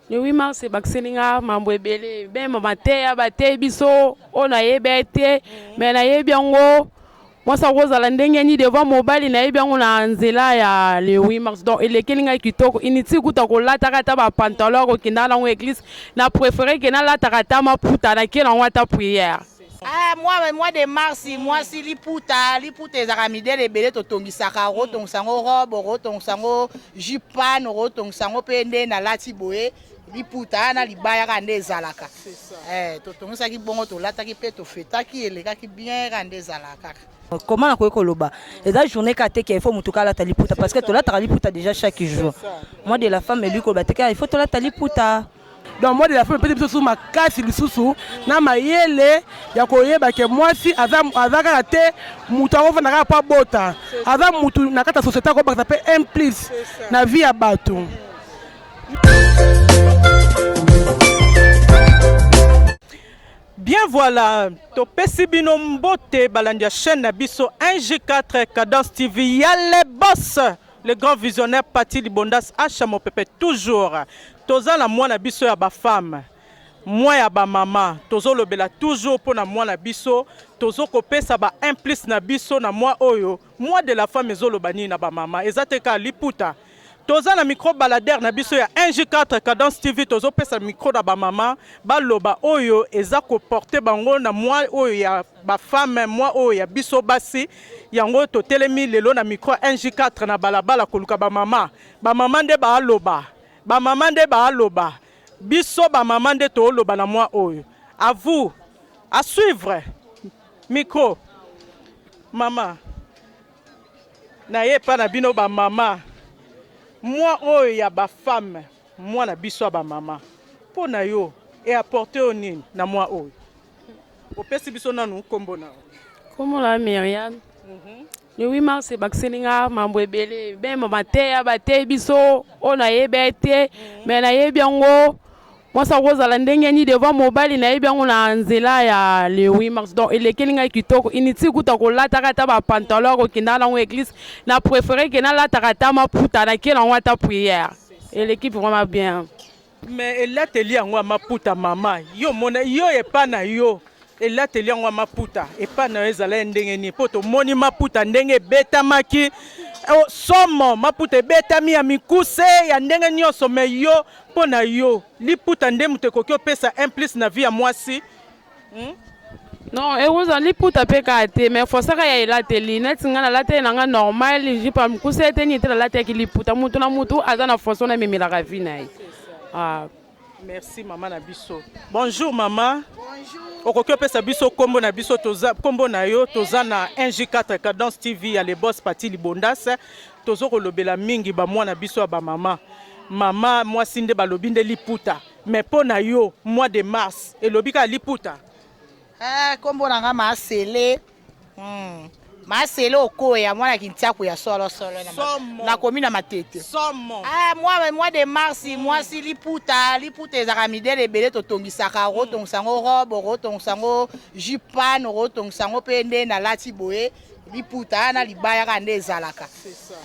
Le 8 mars ebakiseli nga mambo ebele bema mateya bateyi biso oyo nayebi te me nayebi yango mwasi akozala ndenge nini devant mobali nayebi yango na nzela ya le 8 mars donc elekeli ngai kitoko inutile kuta kolataka ata bapantalon akokendaka nango église na préféré ke nalataka ata maputa nake nango ata prière. Ah, mois, mois de mars mwasi liputa liputa ezalaka midele ebele totongisaka okotongisa yango robe okotongisa yango jupane okotongisa yango mpe nde nalati boye liputa wana libaya kaka nde ezalaka eh, totongisaki bongo tolataki mpe tofetaki elekaki bien kaka nde ezalaka kaka. Comment nakoki koloba eza journée kaka te ke il faut motu kaka alata liputa parce que tolataka liputa déjà chaque jour mois de la femme elingi koloba te kaka il faut tolata liputa. Donc mois de la femme epesi biso lisusu makasi lisusu na mayele ya koyeba ke mwasi aza aza kaka te moto akofanda kaka mpo abota, aza motu na kati ya société akobakisa mpe un plus na vie ya bato. Bien voilà, topesi bino mbote balandi ya chaîne na biso 1J4 Cadence TV ya le boss, le grand visionnaire Patty Libondas Asha Mopepe toujours. Toza na mwana biso ya ba femme, mwa ya ba mama, tozolobela toujours mpo na mwana biso, tozokopesa ba un plus na biso na mwa oyo mois de la femme ezoloba nini na ba mama, eza te kaka liputa. Toza na micro baladeur na biso ya 1J4 Cadence TV, tozopesa micro na ba mama baloba oyo eza koporte bango na mwa oyo ya ba femme, mwa oyo ya biso basi. Yango totelemi lelo na micro 1J4 na balabala koluka ba mama. Ba mama nde baaloba, ba mama nde baaloba, biso ba mama nde tooloba na mwa oyo. À vous, à suivre micro mama. Naye epa na bino ba mama, mwa oyo ya ba femme, mwa na biso ya ba mama, mpo na yo e apporte yo nini na mwa oyo? Opesi biso nanu kombo na yo. Kombo na Myriam. Le 8 mars ebakiseli nga mambo ebele bema mateya bateyi biso oyo nayebi te me nayebi yango mwasi akozala ndenge nini devant mobali nayebi yango na nzela ya le 8 mars donc elekeli ngai kitoko inutile kuta kolataka ata bapantalon akokendaka nango église na préféré ke nalataka ata maputa nake nango ata prière eleki vraiment bien. Mais elateli yango ya maputa mama, yo mona yo epa na yo elateli yango ya maputa epa na yo ezala ye ndenge nini? Mpo tomoni maputa ndenge ebetamaki oh, somo maputa ebetami ya mikuse ya ndenge nyonso, mais yo mpo na yo liputa nde moto ekoki opesa un plus na vie ya mwasi hmm? Non, ekozala liputa mpe kaka te mais fosaka ya elateli neti ngai nalateli na ngai normal jupe ya mokuse te nini te nalataki liputa mutu na mutu aza na façon namemelaka vie na ye ah. Merci mama na biso. Bonjour mama. Bonjour. Okoki opesa biso kombo na biso toza kombo na yo toza na 1J4 Cadence TV ya le boss Patty Libondas. Tozo kolobela mingi ba mwana biso ya ba mama. Mama mwasi nde balobi nde liputa. Mais mpo na yo mois de mars elobi kaka liputa? Eh, kombo na nga Masele. Masele okoya mwana kintiaku ya solo solo nakomi na matete. Somo. Ah, mois, mois de mars mwasi liputa liputa ezalaka midele ebele totongisaka okotongisa yango robe okotongisa yango jupane okotongisa yango mpe nde nalati boye liputa wana libaya kaka nde ezalaka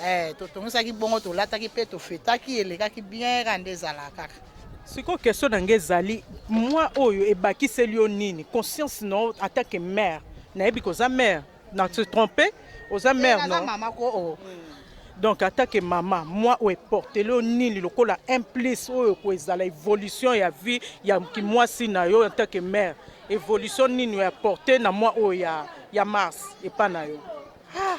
eh, totongisaki bongo tolataki mpe tofetaki elekaki bien kaka nde ezalaka kaka. Sikoyo question na ngai ezali mwa oyo ebakiseli yo nini conscience na yo en tant que mère? Nayebi ke oza mère, na se tromper? Oza mère non? Mama ko oh. Donc en tant que mama, mwa oyo eporteli yo nini lokola un plus oyo kozala évolution ya vie ya kimwasi na yo en tant que mère, évolution nini oyo apporte na mwa oyo ya, ya mars epa na yo? Ah.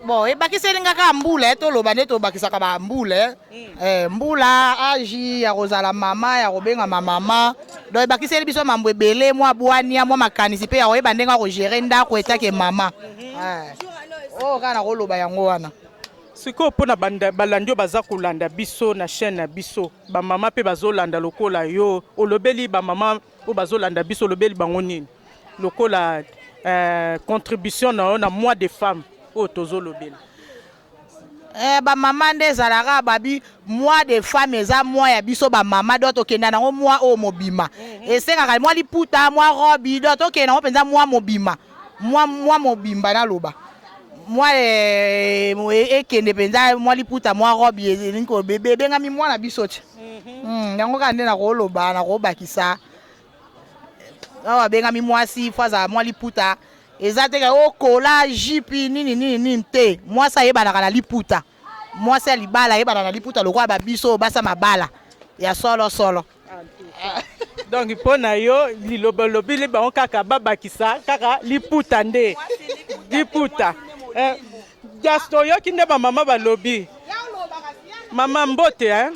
Bon, ebakiseli nga kaka mbula toloba nde tobakisaka ba mbula eh, mbula age ya kozala mama ya kobengama mama donc ebakiseli biso mambo ebele mwa bwania mwa makanisi mpe ya koyeba ndenge akogere ndako etake mama eh. Oyo kaka nakoloba yango wana. Sikoyo mpo na balandi oyo baza kolanda biso na chaîne na biso, bamama mpe bazolanda lokola yo, olobeli bamama oyo bazolanda biso, olobeli bango nini lokola contribution na yo na mois de femme oyo tozolobela? Eh, bamama nde ezalaka babi mois de femme eza mois ya biso bamama, donc tokenda nango mois oyo mobima. Esengaka mwa liputa mwa robe, donc tokenda nango mpenza mois mobima, mwa mobimba naloba. Mwa ekende mpenza mwa liputa, mwa robe elingi kobebe, ebengami mwana biso ti. Yango kaka nde nakoloba, nakobakisa awa. Abengami mwasi, fo azala mwa liputa. Eza te ka okola jupe nini nini nini te. Mwasi ayebanaka na liputa. Mwasi ya libala ayebana na liputa, lokola babiso oyo basa mabala ya solo solo. Donc mpo na yo, liloba olobili bango kaka babakisa kaka liputa nde liputa. Gaston, oyoki nde bamama balobi. Mama, mbote, eh?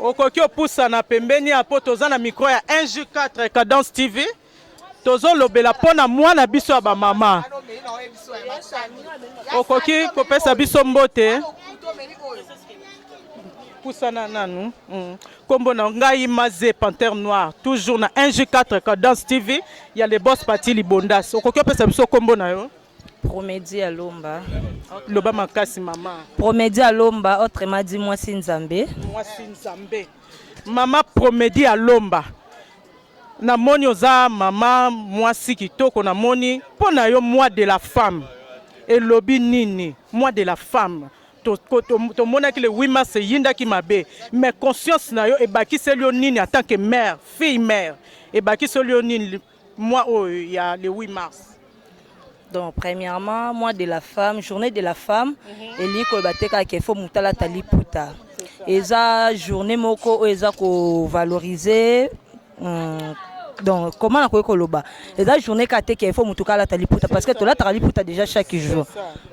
Okoki opusana pembeni ya po toza na micro ya 1J4 Cadence TV. Tozolobela mpo na mwana biso ya bamama. Okoki kopesa biso mbote? Pusana nanu. Kombo na ngai Maze Panthère Noire, toujours na 1J4 Cadence TV ya le boss Pati Libondas. Okoki opesa biso kombo na yo? Promédie Alomba. Loba makasi, mama. Promédie Alomba, autrement dit mwasi Nzambe. Mwasi Nzambe, mama Promédie Alomba. Namoni oza mama mwasi kitoko. Namoni mpo na yo, mois de la femme elobi nini? Mois de la femme, tomonaki le 8 mars eyindaki mabe, mais conscience na yo ebakiseli yo nini en tant que mère, fille mère? Ebakiseli yo nini mois oyo ya le 8 mars? Donc premièrement, mois de la femme, journée de la femme, elingi koloba te kaka ifo moto alata liputa. Eza journée moko oyo eza kovaloriser, donc comment nakoki koloba, eza journée kaka te ke ifo motu alata liputa, parce que tolataka liputa déjà chaque jour.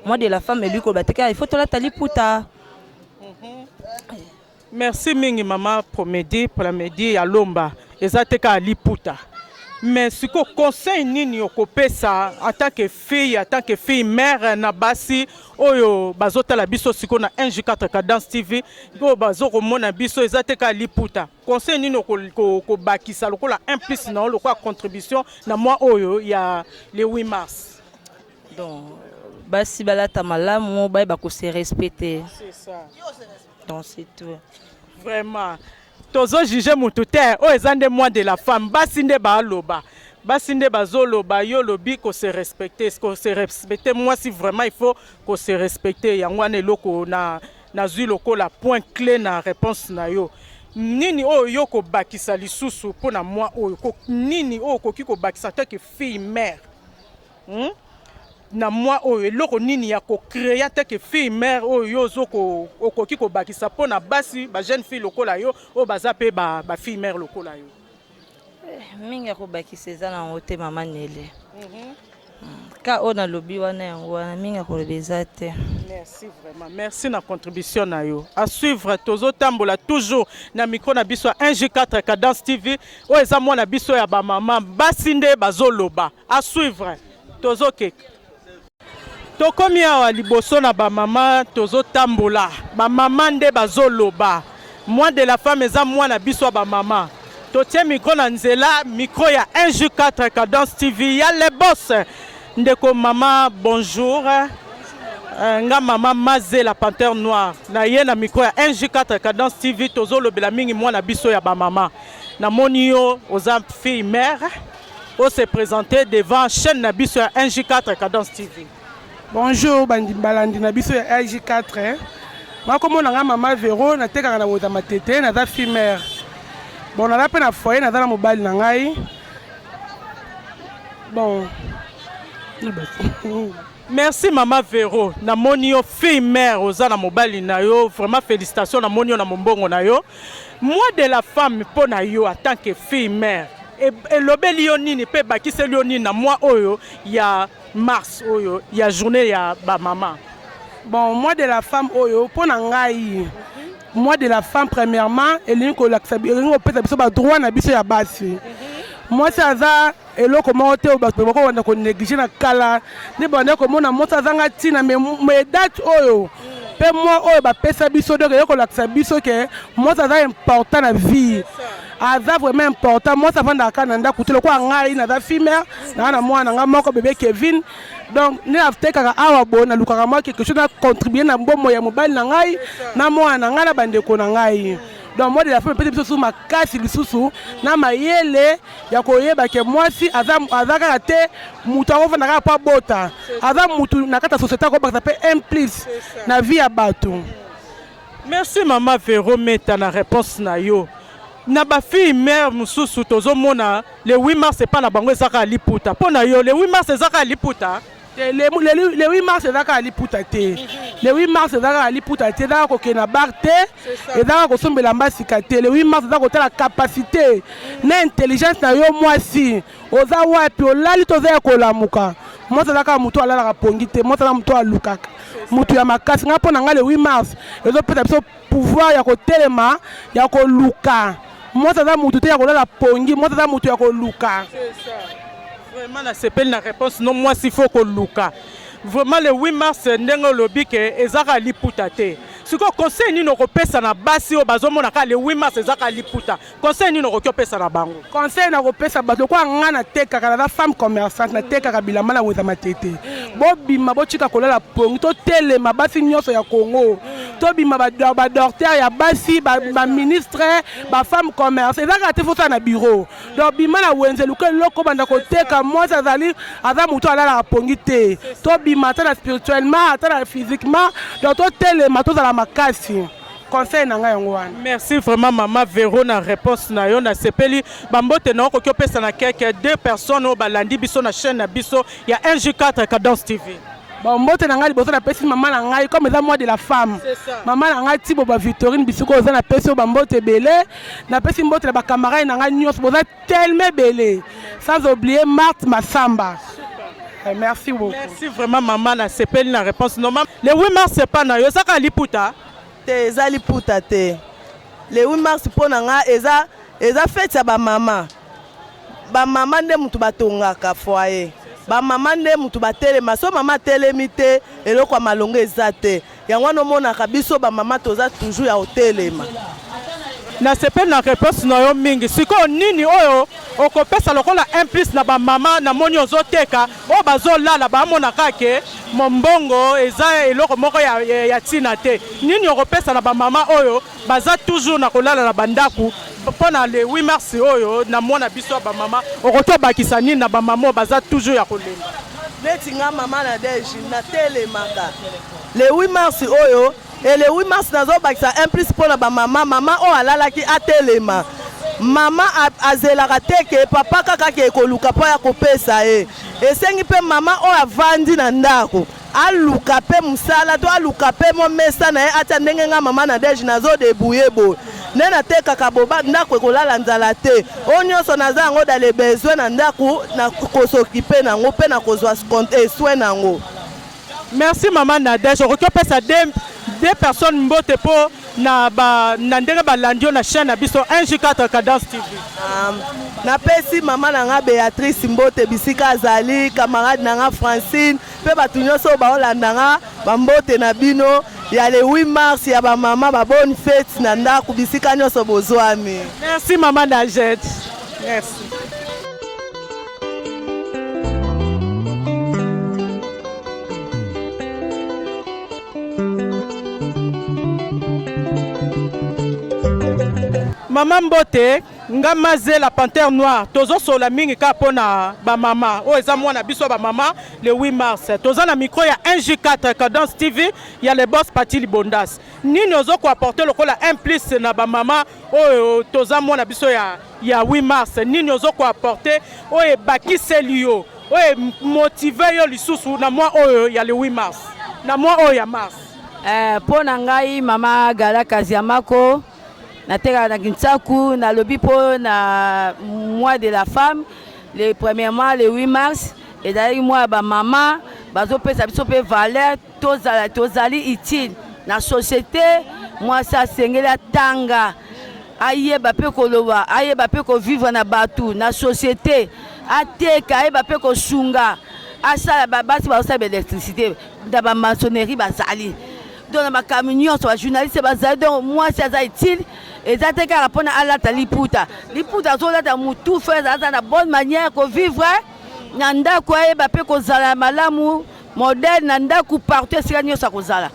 Mois de la femme elingi koloba te kaka ifo tolata liputa. Merci mingi, mama Promedi. Pramedi ya Lomba, eza te kaka liputa. Mais sikoyo, conseil nini okopesa en tant que fille, en tant que fille mère, na basi oyo bazotala biso sikoyo na 1J4 Cadence TV, oyo bazokomona biso? Eza te kaka liputa. Conseil nini okobakisa lokola un plus na yo, lokola contribution na mois oyo ya le 8 mars? Donc basi balata malamu, bayeba kose respecter. C'est ça. Donc c'est tout. Vraiment, tozojuge motu te. Oyo eza nde mois de la femme, basi nde baaloba, basi nde bazoloba. Yo olobi kose respecter, kose respecter. Mwasi vraiment, il faut kose respecter. Yango wana eloko na nazwi lokola point clé na réponse na yo. Nini oyo yo kobakisa lisusu mpo na mois oyo? Nini oyo okoki kobakisa tant que fille mère, Na mois oyo, eloko nini ya kocréer tant que fille mère oyo yo ozo okoki kobakisa mpo na basi, bajeune fille lokola yo, oyo baza mpe bafille mère lokola yo? Mingi ya kobakisa eza nango te, mama Nele. Ka oyo nalobi wana, yango wana. Mingi ya koloba eza te. Merci vraiment, merci na contribution na yo. À suivre. Tozotambola toujours na micro na biso ya 1G4 Cadence TV. Oyo eza mwana biso ya bamama, basi nde bazoloba. À suivre. Tozokeka, tokomi awa liboso na bamama. Tozotambola, bamama nde bazoloba. Mois de la femme eza mwana biso ya bamama. Totie micro na nzela, micro ya 1J4 Cadence TV ya le boss. Ndeko mama, bonjour. Nga mama Maze la Panthère Noire, na ye na micro ya 1J4 Cadence TV. Tozolobela mingi mwana biso ya bamama. Namoni yo oza fille mère, ose présenter devant chaîne na biso ya 1J4 Cadence TV. Bonjour balandi na biso ya LG4. Makomona nga mama Vero, natekaka na Wota Matete. Naza fille mère. Bon, naza mpe na foyer, naza na mobali na ngai. Bon. Merci, mama Vero. Namoni yo fille mère, oza na mobali na yo. Vraiment félicitation. Namoni yo na mombongo na yo. Mois de la femme, mpo na yo en tant que fille mère, elobeli yo nini mpe ebakiseli yo nini na mois oyo ya mars, oyo ya journée ya bamama? Bon, mois de la femme oyo, mpo na ngai, mois de la femme, premièrement, elingi kolakisa, elingi kopesa biso badroit na biso ya basi. Mwasi aza eloko moko te oyo bato bakobanda konéglige. Na kala nde banda komona mwasi azanga ntina, mais date oyo mpe mois oyo bapesa biso, donc eyo kolakisa biso ke mwasi aza important na vie, aza vraiment important. Mwasi avandaka kaka na ndako te. Lokola ngai naza fille mère, naza na mwana na ngai moko, bébé Kevin. Donc nde natekaka awa boye, nalukaka mwa quelque chose na contribue na mbongo ya mobali na ngai, na mwana na ngai, na bandeko na ngai. Donc mois de la femme epesi biso susu makasi lisusu na mayele ya koyeba ke mwasi aza aza kaka te moto akofanda kaka mpo abota, aza motu na kati ya société, akobakisa mpe un plus na vie ya bato. Merci, mama Vero Meta, na réponse na yo. Na bafille mère mosusu, tozomona le 8 mars epa na bango eza kaka liputa. Mpo na yo, le 8 mars eza kaka liputa? Le 8 mars eza kaka liputa te. Le 8 mars eza kaka liputa te, eza kaka kokende na bar te, eza kaka kosombela mbasika te. Le 8 mars eza kotala capacité na intelligence na yo. Mwasi, oza wapi? Olali to oza ya kolamuka? Mwasi aza kaka motu alalaka pongi te. Mwasi aza motu alukaka, motu ya makasi. Ngai, mpo na ngai, le 8 mars ezopesa biso pouvoir ya kotelema, ya koluka. Mwasi aza motu te ya kolala pongi, mwasi aza motu ya koluka. Vraiment, nasepeli na réponse no. Mwasi faut koluka vraiment. Le 8 mars, ndenge olobi ke eza kaka liputa te, sikoyo conseil nini okopesa na basi oyo bazomona kaka le 8 mars eza kaka liputa? Conseil nini okoki opesa na bango? Conseil na kopesa bato, lokola nga natekaka, naza femme commerçante, natekaka bilamba na wenza Matete. Bobima, botika kolala pongi, totelema. Basi nyonso ya Congo, tobima, badocteur ya basi, baministre, bafemme commerce. Eza kaka te fosala na bureau. Donc bima na wenze, luka eloko, banda koteka. Mwasi azali, aza motu alalaka pongi te. Tobima, ata na spirituellement, ata na physiquement. Donc totelema, tozala makasi. Conseil na ngai yango wana. Merci vraiment, mama Vero, na réponse na yo, nasepeli. Bambote na okoki opesa na keke deux personnes oyo balandi biso na chaîne na biso ya 1J4 Cadence TV. Bon, mbote na ngai liboso napesi mama na ngai, comme eza mois de la femme, mama na ngai Tibo ba Victorine, bisiko oza, napesi oyo bambote ebele. Napesi mbote na bacamarade na ngai nyonso, boza tellement ebele, sans oublier Marthe Masamba. Merci beaucoup. Merci vraiment, mama, nasepeli na réponse. Normal, le 8 mars epa na yo eza kaka liputa? Te, eza liputa te. Le 8 mars mpo na nga eza fête ya bamama. Bamama nde mutu batongaka foyer, bamama nde mutu batelema. So mama atelemi te, eloko ya malongo eza te. Yango wana omonaka biso bamama toza toujours ya kotelema. Nasepeli na réponse na yo mingi. Sikoyo nini oyo okopesa lokola un plus na bamama? Namoni ozoteka, oyo bazolala, bamona kaka ke mombongo eza eloko moko ya ntina te. Nini okopesa na bamama oyo baza toujours na kolala na bandako mpo na le 8 mars oyo na mwana biso ya bamama? Okoki obakisa nini na bamama oyo baza toujours ya kolemba? Neti nga mama na Dege, natelemaka le 8 mars oyo. E le 8 mars nazobakisa un plus mpo na bamama. Mama oyo alalaki atelema. Mama azelaka te ke papa kaka ke koluka mpo ya kopesa ye. Esengi mpe mama oyo avandi na ndako aluka mpe mosala to aluka mpe mwa mesa na ye atia. Ndenge nga mama na Dege nazodébrouiller boye, nde natekaka boba, ndako ekolala nzala te. Oyo nyonso naza yango dans les besoins na ndako, na kos'occuper nango mpe na kozwa soin nango. Merci, mama Nadege. Okoki opesa deux personnes mbote mpo na ndenge balandi yo na chaîne na biso 1J4 Cadence TV. Napesi mama na nga Béatrice mbote bisika azali, camarade na nga Francine, mpe bato nyonso oyo baolanda nga, bambote na bino ya le 8 mars ya bamama. Babonne fête na ndako bisika nyonso bozwami. Merci, mama Nadege, merci. Mama, mbote. Nga Maze la Panthère Noire. Tozosola mingi kaka mpo na bamama oyo eza mwana biso ya bamama, le 8 mars. Toza na micro ya 1J4 Cadence TV ya le boss Pati Libondas. Nini ozokoapporter lokola un plus na bamama oyo toza mwana biso ya 8 mars? Nini ozokoapporter oyo ebakiseli yo, oyo emotiver yo lisusu na mwa oyo ya le 8 mars, na mwa oyo ya mars? Mpo na ngai, mama Gala Kaziamako, natekaka na Kinsaku. Nalobi mpo na mois de la femme, le premièrement le 8 mars ezalaki mois ya bamama. Bazopesa biso mpe valeur, tozala, tozali utile na société. Mwasi asengeli atanga, ayeba mpe koloba, ayeba mpe kovivre na bato na société, ateka, ayeba mpe kosunga, asala. Basi bazosala baélectricité, na bamaçonnerie bazali, donc na makambo nyonso, bajournaliste bazali. Donc mwasi aza utile. Eza te kaka mpona alata liputa. Liputa azolata mutu fe aza na bonne manière kovivre na ndako, ayeba mpe kozala malamu, modèle na ndako, partout esika nyonso akozala.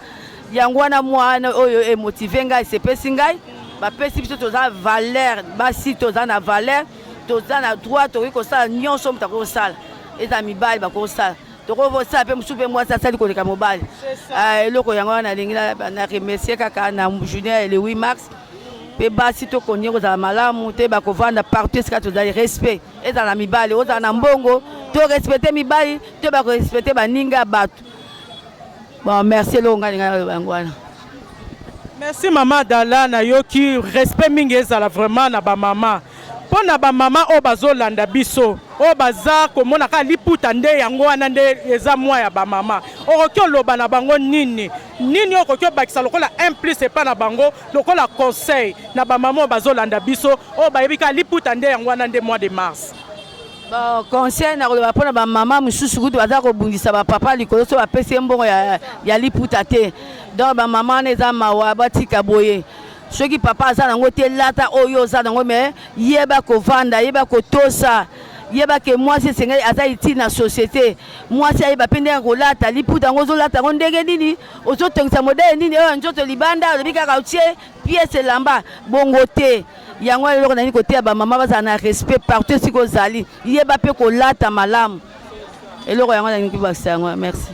Yango wana mwana oyo emotiver ngai, esepesi ngai. Bapesi biso toza valeur, basi toza na valeur, toza na droit, tokoki kosala nyonso moto akoki kosala. Eza mibali bakoki kosala, tokoki kosala mpe mosusu mpe mwasi asali koleka mobali. Eloko yango wana nalingi na remercier kaka na journée ya le 8 mars. Mpe basi tokonie kozala malamu te, bakovanda partout esika tozali, respect ezala na mibali, ozala na mbongo, to respecte mibali, to bakorespecte baninga ya bato. Bon, merci, eloko ngai lingai naloba yango wana. Merci mama Dala, nayoki respect mingi ezala vraiment na bamama. Mpo na bamama oyo bazolanda biso, oyo baza komona kaka liputa nde yango wana nde eza mwa ya bamama, okoki oloba na bango nini? Nini okoki obakisa lokola un plus epa na bango, lokola conseil na bamama oyo bazolanda biso, oyo bayebi kaka liputa nde yango wana nde mois de mars? Bon, conseil na koloba mpona bamama mosusu kutu baza kobundisa bapapa likolo so bapesi ye mbongo ya liputa te. Donc bamama wana eza mawa, batika boye. Soki papa aza nango te, lata oyo oza nango, mais yeba kovanda, yeba kotosa, yeba ke mwasi esengeli aza utile na société. Mwasi ayeba mpe ndenge kolata liputa yango, ozolata yango ndenge nini, ozotongisa modele nini, oyo nzoto libanda, olobi kaka otie pièce elamba bongo te. Yango wana eloko nalingi koteya bamama, bazala na respect partout esika ozali, yeba mpe kolata malamu. Eloko yango nalingi kobakisa yango. Merci.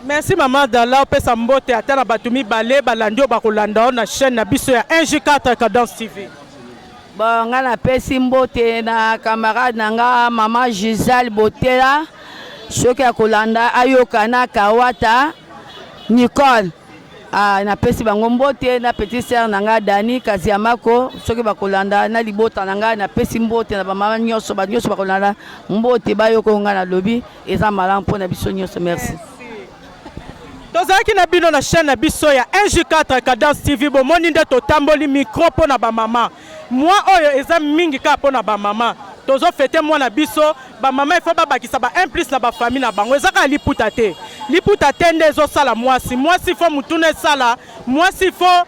Merci mama Dala, opesa mbote ata na bato mibale balandi oyo bakolanda yo na chaîne na biso ya 1J4 Cadence TV. Bon, nga napesi mbote na camarade na nga mama Gisèle Botela, soki akolanda ayoka, na Kawata Nicole. Ah, napesi bango mbote na petite sœur na nga Dani Kaziamako, soki bakolanda, na libota na ngai napesi mbote na bamama nyonso, bato nyonso bakolanda, mbote, bayoka oyo ngai nalobi eza malamu mpo na biso nyonso. Merci. Tozalaki na bino na chaîne na biso ya 1J4 Cadence TV. Bomoni nde totamboli micro mpo na bamama. Mwa oyo eza mingi kaka mpo na bamama. Tozofete mwana biso bamama, ifo babakisa ba 1 plus na bafamille na bango. Eza kaka liputa te, liputa te nde ezosala mwasi. Mwasi fo mutuna esala mwasi, fo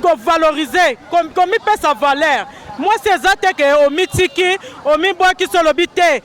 kovaloriser, komipesa valeur. Mwasi eza te ke omitiki, omibwakisi, olobi te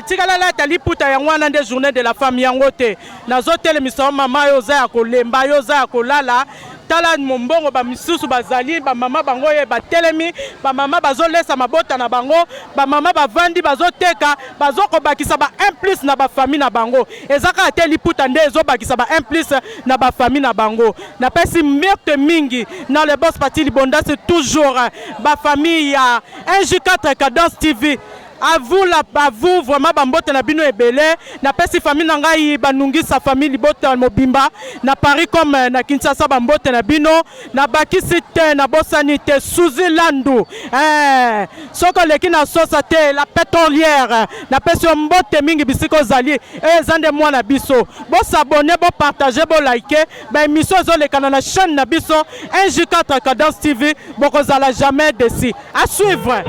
tikala lata liputa yango wana nde journée de la femme. Yango te nazotelemisa yo mama, yo oza ya kolemba, yo oza ya kolala. Tala mombongo, bamisusu bazali bamama bango oyo batelemi, bamama bazolesa mabota na bango, bamama bavandi bazoteka, bazokobakisa ba 1 plus na bafamille na bango. Eza kaka te liputa nde ezobakisa ba 1 plus na bafamille na bango. Napesi mbote mingi na le boss Pati Libondasi, toujours bafamille ya 1J4 Cadence TV, à vous la, à vous vraiment, bambote na bino ebele. Napesi famille na ngai banungisa, famille libota mobimba na Paris comme na Kinshasa, bambote na bino. Nabakisi te, nabosani te Suzi Landu, soki oleki na sosa te, la pétrolière, napesi yo mbote mingi bisika ozali. Eza nde mwana biso. Bos'abonner, bopartager, bolike baémission ezolekana na chaîne na biso 1J4 Cadence TV. Bokozala jamais déçus. À suivre.